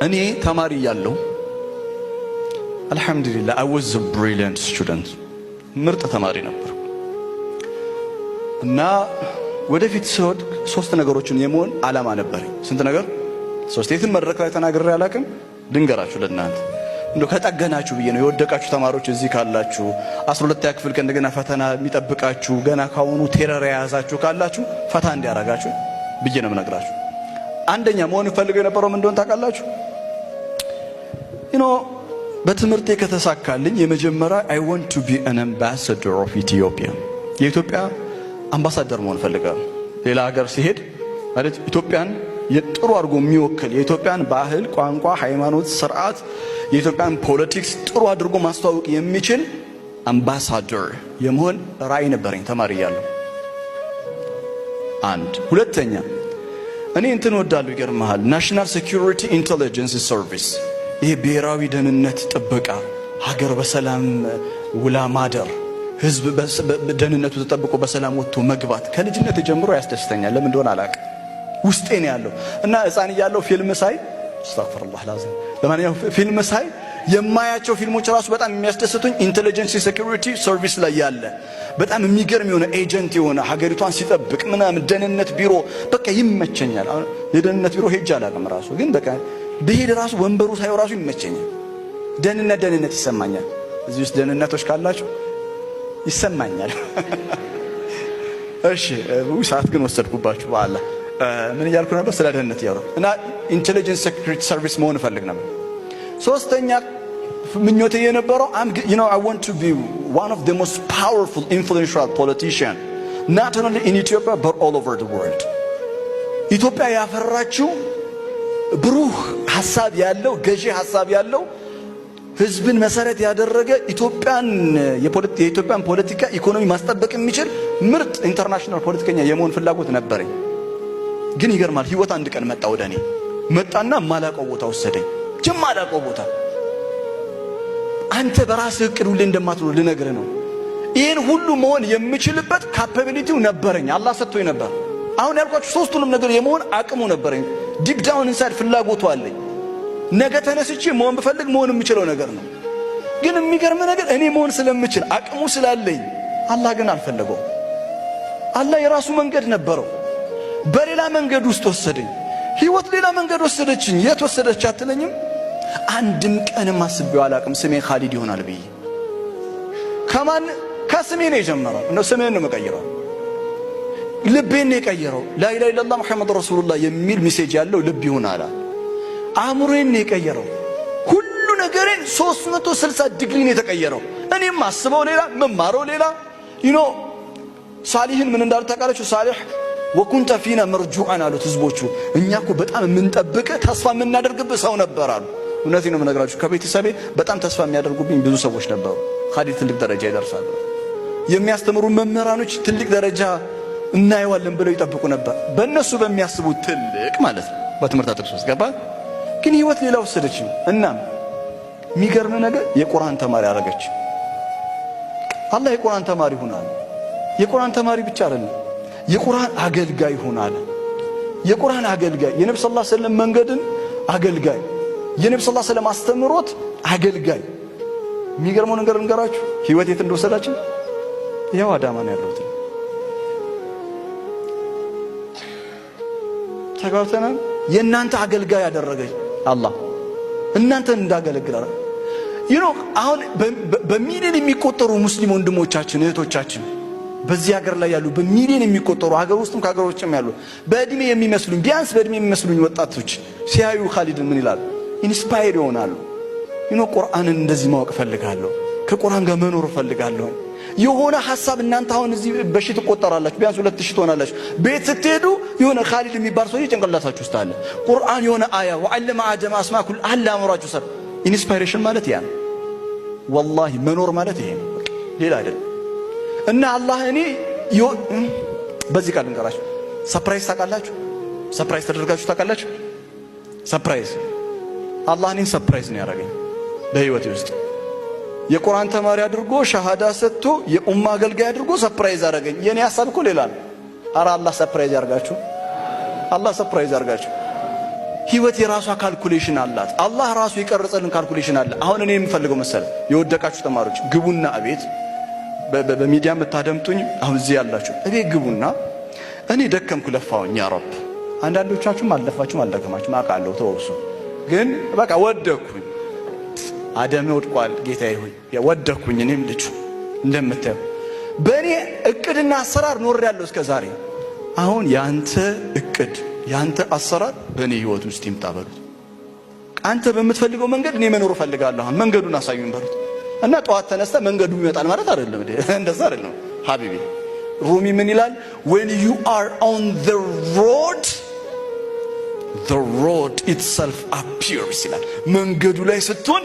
እኔ ተማሪ እያለሁ አልሐምዱሊላህ I was a brilliant student፣ ምርጥ ተማሪ ነበር እና ወደፊት ስወድቅ ሶስት ነገሮችን የመሆን አላማ ነበረኝ። ስንት ነገር? ሶስት። የትም መድረክ ላይ ተናግሬ አላውቅም። ልንገራችሁ ለእናንተ እንደው ከጠገናችሁ ብዬ ነው። የወደቃችሁ ተማሪዎች እዚህ ካላችሁ፣ 12ኛ ክፍል ከእንደገና ፈተና የሚጠብቃችሁ፣ ገና ካሁኑ terror የያዛችሁ ካላችሁ ፈታ እንዲያረጋችሁ ብዬ ነው የምነግራችሁ። አንደኛ መሆን ፈልገው የነበረው ምን እንደሆነ ታውቃላችሁ? በትምህርቴ ከተሳካልኝ የመጀመሪያ I want to be an ambassador of Ethiopia፣ የኢትዮጵያ አምባሳደር መሆን እፈልጋለሁ። ሌላ ሀገር ሲሄድ ማለት ኢትዮጵያን ጥሩ አድርጎ የሚወክል፣ የኢትዮጵያን ባህል፣ ቋንቋ፣ ሃይማኖት፣ ስርዓት፣ የኢትዮጵያን politics ጥሩ አድርጎ ማስተዋወቅ የሚችል አምባሳደር የመሆን ራዕይ ነበረኝ ተማሪ እያለሁ። አንድ። ሁለተኛ እኔ እንትን ወዳለሁ፣ ይገርምሃል፣ National Security Intelligence Service፣ ይሄ ብሔራዊ ደህንነት ጥበቃ፣ ሀገር በሰላም ውላ ማደር፣ ህዝብ ደህንነቱ ተጠብቆ በሰላም ወጥቶ መግባት ከልጅነት ጀምሮ ያስደስተኛል። ለምን እንደሆነ አላውቅም። ውስጤ ነው ያለው እና ህፃን እያለሁ ፊልም ሳይ፣ አስተግፊሩላህ ላዚም፣ ለማንኛውም ፊልም ሳይ የማያቸው ፊልሞች ራሱ በጣም የሚያስደስቱኝ intelligence security service ላይ ያለ በጣም የሚገርም የሆነ agent የሆነ ሀገሪቷን ሲጠብቅ ምናምን ደህንነት ቢሮ በቃ ይመቸኛል። አሁን የደህንነት ቢሮ ሄጄ አላውቅም ራሱ፣ ግን በቃ ብሄድ ራሱ ወንበሩ ሳየው ራሱ ይመቸኛል። ደህንነት ደህንነት ይሰማኛል። እዚህ ውስጥ ደህንነቶች ካላችሁ ይሰማኛል። እሺ፣ ሰዓት ግን ወሰድኩባችሁ። በኋላ ምን እያልኩ ነበር? ስለ ደህንነት እያወራሁ እና intelligence security service መሆን እፈልግ ነበር። ሶስተኛ ምኞቴ የነበረው I want to be one of the most powerful, influential politician, not only in Ethiopia but all over the world። ኢትዮጵያ ያፈራችው ብሩህ ሀሳብ ያለው፣ ገዢ ሀሳብ ያለው፣ ህዝብን መሰረት ያደረገ፣ የኢትዮጵያን ፖለቲካ ኢኮኖሚ ማስጠበቅ የሚችል ምርጥ international ፖለቲከኛ የመሆን ፍላጎት ነበረኝ። ግን ይገርማል፣ ህይወት አንድ ቀን መጣ፣ ወደ እኔ መጣና ማላቀው ቦታ ወሰደኝ። የማላቀው ቦታ። አንተ በራስህ እቅድ ሁሌ እንደማትኖር ልነግርህ ነው። ይህን ሁሉ መሆን የምችልበት capability ው ነበረኝ፣ አላህ ሰጥቶኝ ነበር። አሁን ያልኳችሁ ሶስቱንም ነገር የመሆን አቅሙ ነበረኝ። Deep down inside ፍላጎቱ አለኝ። ነገ ተነስቼ መሆን ብፈልግ መሆን የምችለው ነገር ነው። ግን የሚገርም ነገር እኔ መሆን ስለምችል፣ አቅሙ ስላለኝ አላህ ግን አልፈለገውም። አላህ የራሱ መንገድ ነበረው። በሌላ መንገድ ውስጥ ወሰደኝ። ህይወት ሌላ መንገድ ወሰደችኝ። የት ወሰደች አትለኝም? አንድም ቀንም አስቤው አላቅም ስሜ ካሊድ ይሆናል ብዬ። ከማን? ከስሜ ነው የጀመረው። እንደው ስሜን ነው የምቀይረው። ልቤን ነው የቀየረው። لا إله إلا الله محمد رسول الله የሚል message ያለው ልብ ይሁን አለ። አእምሮዬን ነው የቀየረው። ሁሉ ነገሬን 360 ዲግሪ ነው የተቀየረው። እኔም አስበው ሌላ፣ መማረው ሌላ። ሳሊህን ምን እንዳሉ ታውቃላችሁ? ሳሊህ وكنت فينا مرجوا አሉት ህዝቦቹ። እኛ እኮ በጣም የምንጠብቅህ፣ ተስፋ የምናደርግብህ ሰው ነበር አሉ። እውነቴን ነው የምነግራችሁ። ከቤተሰቤ በጣም ተስፋ የሚያደርጉብኝ ብዙ ሰዎች ነበሩ። ካሊድ ትልቅ ደረጃ ይደርሳል። የሚያስተምሩ መምህራኖች ትልቅ ደረጃ እናየዋለን ብለው ይጠብቁ ነበር። በእነሱ በሚያስቡት ትልቅ ማለት ነው። በትምህርት ጥቅስ ውስጥ ገባ። ግን ህይወት ሌላ ወሰደችኝ። እናም የሚገርም ነገር የቁርአን ተማሪ አደረገች። አላህ የቁርአን ተማሪ ሁን አለ። የቁርአን ተማሪ ብቻ አይደለም፣ የቁርአን አገልጋይ ሁን አለ። የቁርአን አገልጋይ፣ የነብዩ ሰለላሁ ዐለይሂ ወሰለም መንገድን አገልጋይ፣ የነብዩ ሰለላሁ ዐለይሂ ወሰለም አስተምሮት አገልጋይ። የሚገርመው ነገር ልንገራችሁ፣ ህይወት የት እንደወሰዳችን ያው አዳማ ነው ያለሁት። ተግባብተናል። የእናንተ አገልጋይ ያደረገኝ አላህ እናንተን እንዳገለግል አረ አሁን በሚሊዮን የሚቆጠሩ ሙስሊም ወንድሞቻችን እህቶቻችን በዚህ ሀገር ላይ ያሉ፣ በሚሊዮን የሚቆጠሩ ሀገር ውስጥም ከሀገር ውጭም ያሉ በእድሜ የሚመስሉኝ፣ ቢያንስ በእድሜ የሚመስሉኝ ወጣቶች ሲያዩ ካሊድን ምን ይላሉ? Inspire ይሆናሉ። ቁርአንን እንደዚህ ማወቅ እፈልጋለሁ። ከቁርአን ጋር መኖር እፈልጋለሁ። የሆነ ሀሳብ እናንተ አሁን እዚህ በሺህ ትቆጠራላችሁ፣ ቢያንስ 2000 ትሆናላችሁ። ቤት ስትሄዱ የሆነ ካሊድ የሚባል ሰውዬ ጭንቅላታችሁ ውስጥ አለ። ቁርአን የሆነ አያ وعلم آدم الأسماء كلها አለ አእምሯችሁ ሰር። Inspiration ማለት ያ ነው። ወላሂ መኖር ማለት ይሄ ነው፣ ሌላ አይደለም። እና አላህ እኔ በዚህ ቃል ልንገራችሁ፣ surprise ታውቃላችሁ? Surprise ተደርጋችሁ ታውቃላችሁ? Surprise፣ አላህ እኔን surprise ነው ያደረገኝ በህይወቴ ውስጥ። የቁርአን ተማሪ አድርጎ፣ ሻሃዳ ሰጥቶ፣ የኡማ አገልጋይ አድርጎ surprise አደረገኝ። የኔ ሀሳብ እኮ ሌላ ነው። አረ አላህ surprise ያርጋችሁ። አላህ surprise ያርጋችሁ። ህይወት የራሷ calculation አላት። አላህ ራሱ የቀረጸልን calculation አለ። አሁን እኔ የምፈልገው መሰለ፣ የወደቃችሁ ተማሪዎች ግቡና እቤት፣ በሚዲያ የምታደምጡኝ፣ አሁን እዚህ ያላችሁ እቤት ግቡና እኔ ደከምኩ ለፋሁኝ ያ ረብ። አንዳንዶቻችሁም አልለፋችሁም አልደከማችሁም አውቃለሁ። ተወሱ ግን በቃ ወደኩኝ። አደም ወድቋል። ጌታዬ ሆይ ወደኩኝ። እኔም ልጁ እንደምታየው በእኔ እቅድና አሰራር ኖሬያለሁ እስከ ዛሬ። አሁን ያንተ እቅድ ያንተ አሰራር በእኔ ህይወት ውስጥ ይምጣ በሉት። አንተ በምትፈልገው መንገድ እኔ መኖር እፈልጋለሁ። አሁን መንገዱን አሳዩኝ በሉት። እና ጠዋት ተነስተ መንገዱ ይመጣል ማለት አይደለም። እንደዛ አይደለም ሀቢቢ። ሩሚ ምን ይላል? "When you are on the road, the road itself appears" ይላል። መንገዱ ላይ ስትሆን